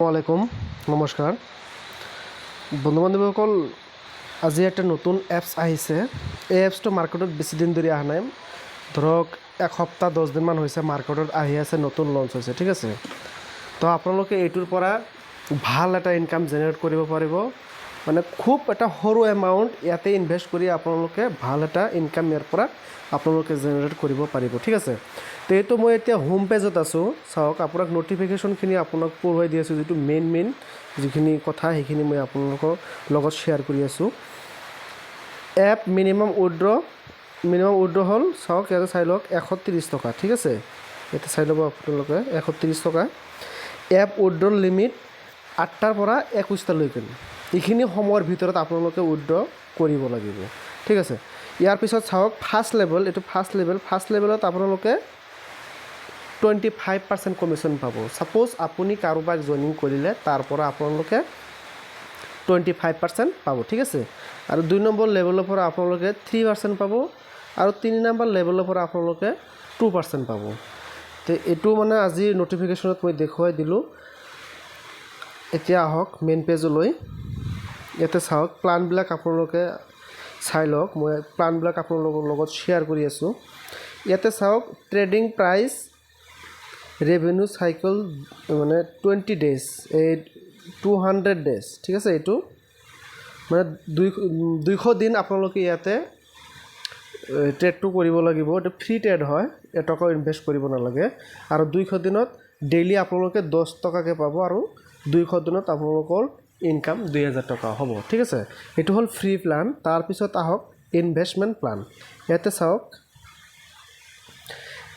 আলাইকুম, নমস্কাৰ বন্ধু বান্ধৱীসকল। আজি এটা নতুন এপছ আহিছে। এই এপছটো মাৰ্কেটত বেছি দিন ধৰি অহা নাই, ধৰক এসপ্তাহ 10 দিনমান হৈছে মাৰ্কেটত আহি আছে, নতুন লঞ্চ হৈছে, ঠিক আছে। তো আপোনালোকে এইটোৰ পৰা ভাল এটা ইনকাম জেনেৰেট কৰিব পাৰিব। মানে খুব এটা সৰু এমাউণ্ট ইয়াতে ইনভেষ্ট কৰি আপোনালোকে ভাল এটা ইনকাম ইয়াৰ পৰা আপোনালোকে জেনেৰেট কৰিব পাৰিব, ঠিক আছে। তো এইটো মই এতিয়া হোম পেজত আছোঁ। চাওক, আপোনাক ন'টিফিকেশ্যনখিনি আপোনাক পঢ়ুৱাই দি আছোঁ। যিটো মেইন মেইন যিখিনি কথা, সেইখিনি মই আপোনালোকৰ লগত শ্বেয়াৰ কৰি আছোঁ। এপ মিনিমাম উইড্ৰ হ'ল, চাওক, ইয়াতে চাই লওক, 130 টকা, ঠিক আছে। ইয়াতে চাই ল'ব আপোনালোকে, 130 টকা। এপ উইড্ৰল লিমিট 8টাৰ পৰা 21টালৈকে। এইখিনি সময়ৰ ভিতৰত আপোনালোকে উইড্ৰ কৰিব লাগিব, ঠিক আছে। ইয়াৰ পিছত চাওক, ফাৰ্ষ্ট লেভেল, এইটো ফাৰ্ষ্ট লেভেল। ফাৰ্ষ্ট লেভেলত আপোনালোকে 25% কমিশ্যন পাব। ছাপ'জ আপুনি কাৰোবাক জইনিং কৰিলে, তাৰ পৰা আপোনালোকে 25% পাব, ঠিক আছে। আৰু দুই নম্বৰ লেভেলৰ পৰা আপোনালোকে 3% পাব আৰু তিনি নম্বৰ লেভেলৰ পৰা আপোনালোকে 2% পাব। তো এইটো মানে আজি ন'টিফিকেশ্যনত মই দেখুৱাই দিলোঁ। এতিয়া আহক মেইন পেজলৈ। ইয়াতে চাওক, প্লানবিলাক আপোনালোকে চাই লওক। মই প্লানবিলাক আপোনালোকৰ লগত শ্বেয়াৰ কৰি আছোঁ। ইয়াতে চাওক, ট্ৰেডিং প্ৰাইচ, ৰেভিনিউ চাইকেল মানে 20 ডেইজ, এই 200 ডেইজ, ঠিক আছে। এইটো মানে 200 দিন আপোনালোকে ইয়াতে ট্ৰেডটো কৰিব লাগিব। এইটো ফ্ৰী ট্ৰেড হয়, এটকাও ইনভেষ্ট কৰিব নালাগে। আৰু 200 দিনত ডেইলি আপোনালোকে 10 টকাকৈ পাব আৰু 200 দিনত আপোনালোকৰ ইনকাম 2000 টকা হ'ব, ঠিক আছে। এইটো হ'ল ফ্ৰী প্লান। তাৰপিছত আহক ইনভেষ্টমেণ্ট প্লান। ইয়াতে চাওক,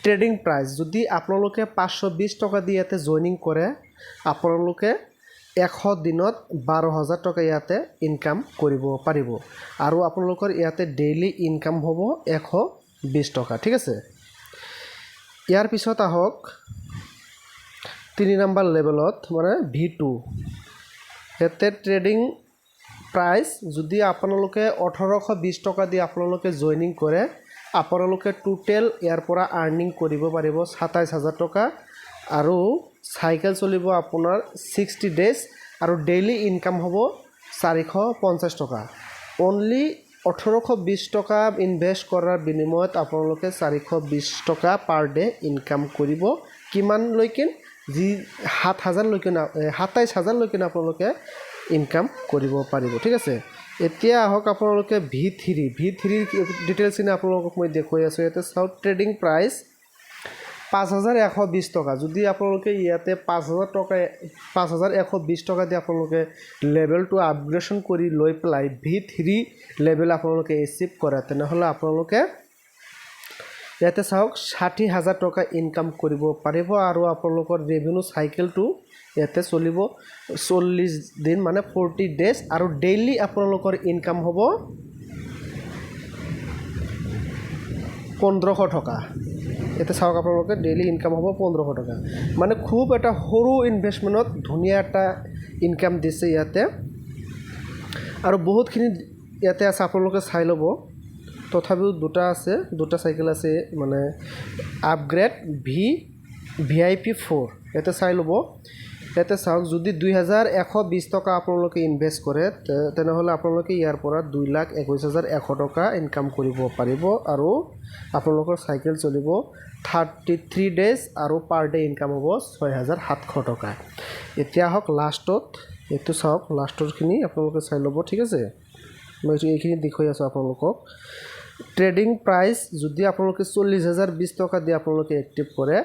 ট্ৰেডিং প্ৰাইচ যদি আপোনালোকে 520 টকা দি ইয়াতে জইনিং কৰে, আপোনালোকে 100 দিনত 12,000 টকা ইয়াতে ইনকাম কৰিব পাৰিব আৰু আপোনালোকৰ ইয়াতে ডেইলি ইনকাম হ'ব 120 টকা, ঠিক আছে। ইয়াৰ পিছত আহক তিনি নাম্বাৰ লেভেলত, মানে ভি 2। ইয়াতে ট্ৰেডিং প্ৰাইচ যদি আপোনালোকে 1820 টকা দি আপোনালোকে জইনিং কৰে, আপোনালোকে টোটেল ইয়াৰ পৰা আৰ্নিং কৰিব পাৰিব 27,000 টকা আৰু চাইকেল চলিব আপোনাৰ 60 ডেইজ আৰু ডেইলি ইনকাম হ'ব 450 টকা। অনলি 1820 টকা ইনভেষ্ট কৰাৰ বিনিময়ত আপোনালোকে 420 টকা পাৰ ডে ইনকাম কৰিব। কিমানলৈকে? যি 7,000লৈকে, 27,000লৈকে আপোনালোকে ইনকাম কৰিব পাৰিব, ঠিক আছে। এতিয়া আহক আপোনালোকে ভি 3। ভি 3ৰ ডিটেইলছখিনি আপোনালোকক মই দেখুৱাই আছোঁ। ইয়াতে চাওক, ট্ৰেডিং প্ৰাইচ 5120 টকা। যদি আপোনালোকে ইয়াতে 5000 টকা, 5120 টকা দি আপোনালোকে লেভেলটো আপগ্ৰেডেশ্যন কৰি লৈ পেলাই ভি 3 লেভেল আপোনালোকে এচিভ কৰে, তেনেহ'লে আপোনালোকে ইয়াতে চাওক, 60,000 টকা ইনকাম কৰিব পাৰিব আৰু আপোনালোকৰ ৰেভিনিউ চাইকেলটো ইয়াতে চলিব 40 দিন, মানে 40 ডেইজ আৰু ডেইলি আপোনালোকৰ ইনকাম হ'ব 1500 টকা। ইয়াতে চাওক আপোনালোকে, ডেইলি ইনকাম হ'ব 1500 টকা। মানে খুব এটা সৰু ইনভেষ্টমেণ্টত ধুনীয়া এটা ইনকাম দিছে ইয়াতে। আৰু বহুতখিনি ইয়াতে আছে, আপোনালোকে চাই ল'ব। তথাপিও দুটা আছে, দুটা চাইকেল আছে, মানে আপগ্ৰেড ভি আই পি 4। ইয়াতে চাই ল'ব। ইয়াতে চাওক, যদি 2120 টকা আপোনালোকে ইনভেষ্ট কৰে, তেনেহ'লে আপোনালোকে ইয়াৰ পৰা 2,21,100 টকা ইনকাম কৰিব পাৰিব আৰু আপোনালোকৰ চাইকেল চলিব 33 ডেইজ আৰু পাৰ ডে ইনকাম হ'ব 6700 টকা। এতিয়া আহক লাষ্টত, এইটো চাওক, লাষ্টৰখিনি আপোনালোকে চাই ল'ব, ঠিক আছে। মই এইখিনি দেখুৱাই আছোঁ আপোনালোকক। ট্ৰেডিং প্ৰাইচ যদি আপোনালোকে 40,020 টকা দি আপোনালোকে এক্টিভ কৰে,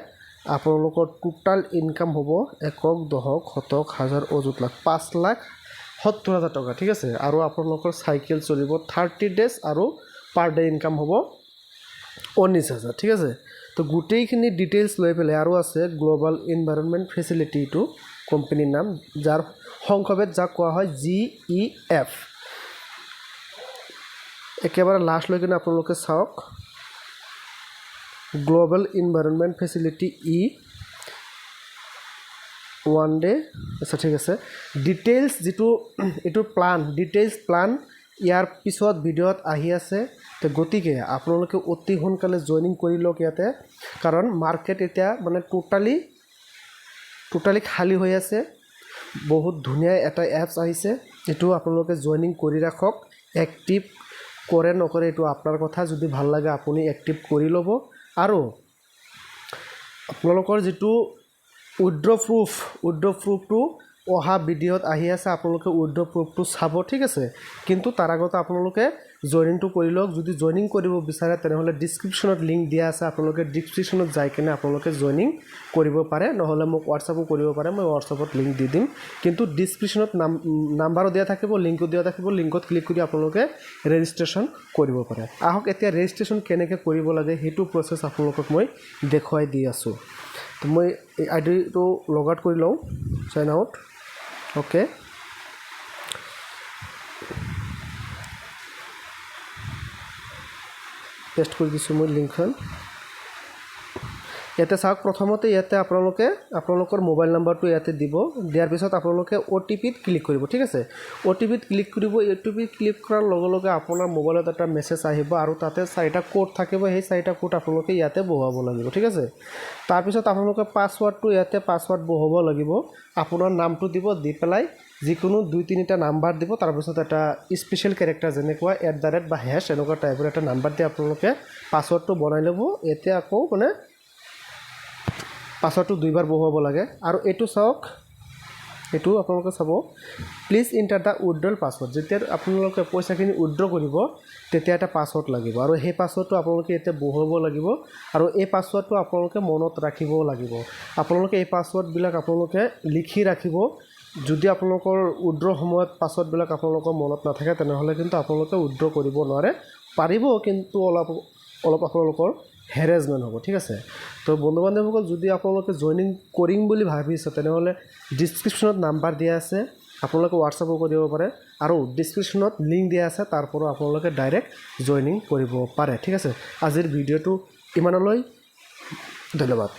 আপোনালোকৰ টোটাল ইনকাম হ'ব একক, দশক, শতক, হাজাৰ, অযুত, লাখ, 5,70,000 টকা, ঠিক আছে। আৰু আপোনালোকৰ চাইকেল চলিব 30 ডেইজ আৰু পাৰ ডে ইনকাম হ'ব 19,000, ঠিক আছে। তো গোটেইখিনি ডিটেইলছ লৈ পেলাই আৰু আছে গ্ল'বেল ইনভাইৰনমেণ্ট ফেচিলিটি, এইটো কোম্পানীৰ নাম, যাৰ সংক্ষেপত যাক কোৱা হয় জিইএফ। একেবাৰে লাষ্টলৈ কিনে আপোনালোকে চাওক, গ্ল'বেল ইনভাইৰনমেণ্ট ফেচিলিটি ই ওৱান ডে। আচ্ছা, ঠিক আছে। ডিটেইলছ যিটো এইটো প্লান, ডিটেইলছ প্লান ইয়াৰ পিছত ভিডিঅ'ত আহি আছে। তো গতিকে আপোনালোকে অতি সোনকালে জইনিং কৰি লওক ইয়াতে, কাৰণ মাৰ্কেট এতিয়া মানে টোটালি খালী হৈ আছে। বহুত ধুনীয়া এটা এপছ আহিছে। এইটো আপোনালোকে জইনিং কৰি ৰাখক। এক্টিভ কৰে নকৰে এইটো আপোনাৰ কথা। যদি ভাল লাগে, আপুনি এক্টিভ কৰি ল'ব। আৰু আপোনালোকৰ যিটো উইড্ৰ প্ৰুফ, উইড্ৰ প্ৰুফটো অহা ভিডিঅ'ত আহি আছে। আপোনালোকে উইড্ৰ প্ৰুফটো চাব, ঠিক আছে? কিন্তু তাৰ আগতে আপোনালোকে জইনিংটো কৰি লওক। যদি জইনিং কৰিব বিচাৰে, তেনেহ'লে ডিছক্ৰিপশ্যনত লিংক দিয়া আছে। আপোনালোকে ডিছক্ৰিপশ্যনত যাই কেনে আপোনালোকে জইনিং কৰিব পাৰে। নহ'লে মোক হোৱাটছআপো কৰিব পাৰে, মই হোৱাটছআপত লিংক দি দিম। কিন্তু ডিছক্ৰিপশ্যনত নাম্বাৰো দিয়া থাকিব, লিংকো দিয়া থাকিব। লিংকত ক্লিক কৰি আপোনালোকে ৰেজিষ্ট্ৰেশ্যন কৰিব পাৰে। আহক, এতিয়া ৰেজিষ্ট্ৰেশ্যন কেনেকৈ কৰিব লাগে, সেইটো প্ৰচেছ আপোনালোকক মই দেখুৱাই দি আছোঁ। তো মই এই আই ডিটো লগ আউট কৰি লওঁ। Sign out, okay. পেষ্ট কৰি দিছোঁ মই লিংকখন। ইয়াতে চাওক, প্ৰথমতে ইয়াতে আপোনালোকে আপোনালোকৰ মোবাইল নাম্বাৰটো ইয়াতে দিব। দিয়াৰ পিছত আপোনালোকে অ' টি পিত ক্লিক কৰিব, ঠিক আছে? অ' টি পিত ক্লিক কৰিব। অ' টি পিত ক্লিক কৰাৰ লগে লগে আপোনাৰ মোবাইলত এটা মেছেজ আহিব আৰু তাতে চাৰিটা কোড থাকিব। সেই চাৰিটা কোড আপোনালোকে ইয়াতে বহুৱাব লাগিব, ঠিক আছে? তাৰপিছত আপোনালোকে পাছৱাৰ্ডটো ইয়াতে পাছৱাৰ্ড বহুৱাব লাগিব। আপোনাৰ নামটো দিব, দি পেলাই যিকোনো দুই তিনিটা নাম্বাৰ দিব। তাৰপিছত এটা স্পেচিয়েল কেৰেক্টাৰ, যেনেকুৱা এট the rate বা হেছ, এনেকুৱা টাইপৰ এটা নাম্বাৰ দি আপোনালোকে পাছৱৰ্ডটো বনাই ল'ব। এতিয়া আকৌ মানে পাছৱৰ্ডটো দুইবাৰ বহুৱাব লাগে। আৰু এইটো চাওক, এইটো আপোনালোকে চাব, "Please enter the withdrawal password." যেতিয়া আপোনালোকে পইচাখিনি উইড্ৰ কৰিব, তেতিয়া এটা পাছৱৰ্ড লাগিব আৰু সেই পাছৱৰ্ডটো আপোনালোকে এতিয়া বহুৱাব লাগিব। আৰু এই পাছৱৰ্ডটো আপোনালোকে মনত ৰাখিব লাগিব। আপোনালোকে এই পাছৱৰ্ডবিলাক আপোনালোকে লিখি ৰাখিব। যদি আপোনালোকৰ উইড্ৰ সময়ত পাছৱৰ্ডবিলাক আপোনালোকৰ মনত নাথাকে, তেনেহ'লে কিন্তু আপোনালোকে উইড্ৰ কৰিব নোৱাৰে। পাৰিব, কিন্তু অলপ অলপ আপোনালোকৰ হেৰেজমেণ্ট হ'ব, ঠিক আছে? তো বন্ধু বান্ধৱীসকল, যদি আপোনালোকে জইনিং কৰিম বুলি ভাবিছে, তেনেহ'লে ডিছক্ৰিপশ্যনত নাম্বাৰ দিয়া আছে, আপোনালোকে হোৱাটছআপো কৰিব পাৰে আৰু ডিছক্ৰিপশ্যনত লিংক দিয়া আছে, তাৰ পৰাও আপোনালোকে ডাইৰেক্ট জইনিং কৰিব পাৰে, ঠিক আছে? আজিৰ ভিডিঅ'টো ইমানলৈ, ধন্যবাদ।